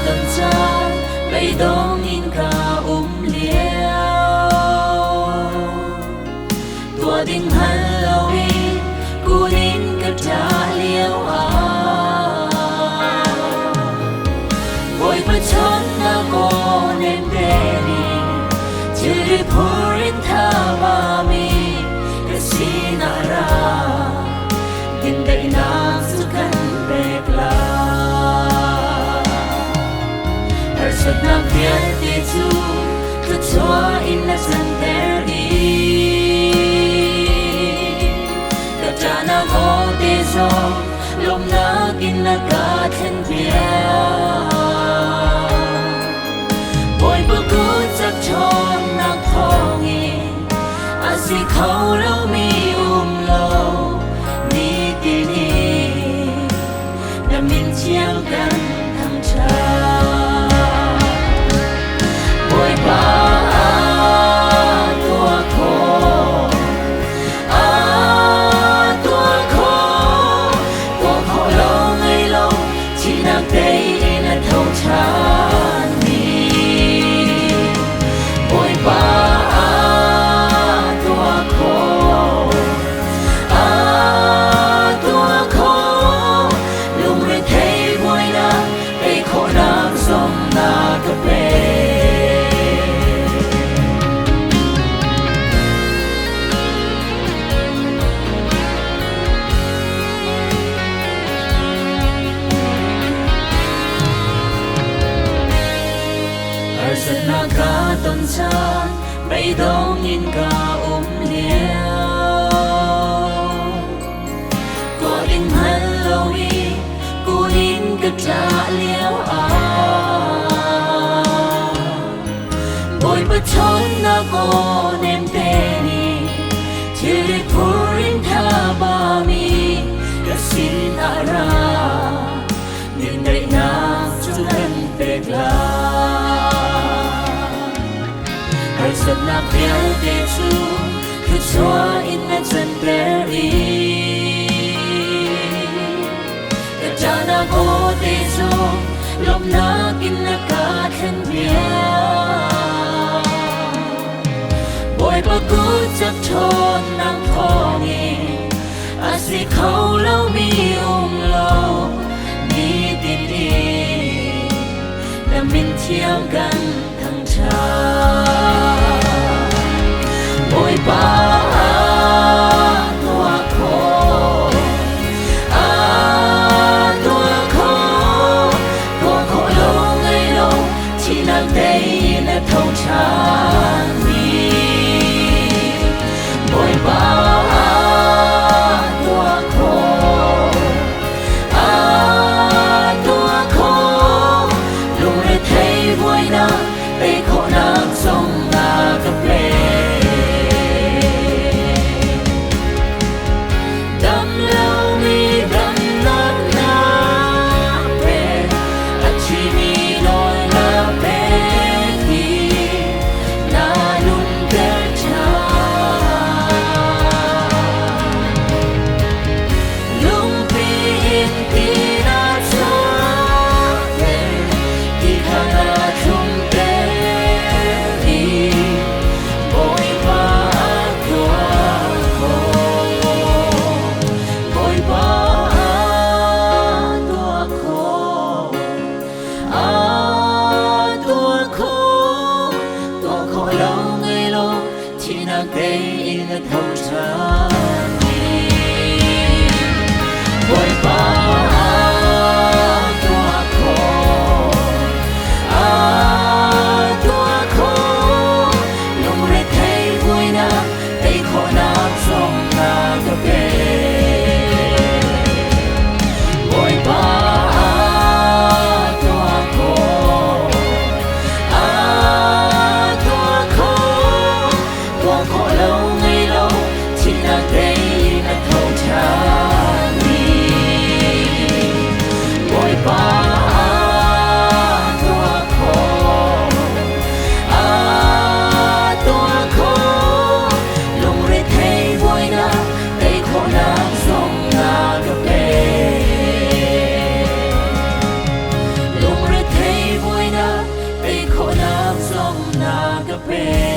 ton caan beidong in ka um lio. Tuah ding hngal loin kun in ka ṭah lio ah. Bawipa chawnnak aw nemte nih thilri phur in thabami ka sinah ra. Dindaihnak cu kan pek lai. Harsatnak vialte cu thluachuah in na canter dih. Ka ṭahnak aw te zong lawmhnak in na ka thlenpiak. Bawipa kut cak ṭhawnnak thawngin a si kho lomi um lo nitin in na min thiang kan thangṭhat. Bawipa tuah khawh, tuah khawh, tuah khawh lo ngei lo thihnak tei in a tho ṭhanmi Bawipa tuah khawh, tuah khawh, lungrethei buainak tei khawhnak zong na ka pek. Harsatnak ka ton caan beidong in ka um lio. Tuah ding hngal lo i kun in ka ṭah lio ah. Bawipa ṭhawnnak aw nemte nih thilri phur in thabami ka sin ah ra. Dindaihnak cu kan pek lai. Harsatnak vialte cu thluachuah in na canter i ka ṭahnak aw te zong lawmhnak in na ka thlenpiak. Bawipa kut cak ṭhawnnak thawngin a si kho lomi um lo nitin in na min thiang kan thangṭhat. Bawipa tuah khawh, tuah khawh, tuah khawh lo ngei lo thihnak tei in a tho ṭhanmi Bawipa tuah khawh, tuah khawh, lungrethei buainak tei khawhnak zong na ka pek. Dam lomi damnak na pek, a thimi nawl na pek i na nunter ṭhan. Lungpi in ti na chuahter, ti kha na thlumter i Bawipa tuah khawh, Bawipa tuah khawh, tuah khawh, tuah khawh lo ngei lo thihnak tei in na tho ṭhan. Bawipa tuah khawh, tuah khawh, lungrethei buainak tei khawhnak zong na ka pek. Bawipa tuah khawh, tuah khawh, tuah khawh lo ngei lo thihnak dong na ka pe.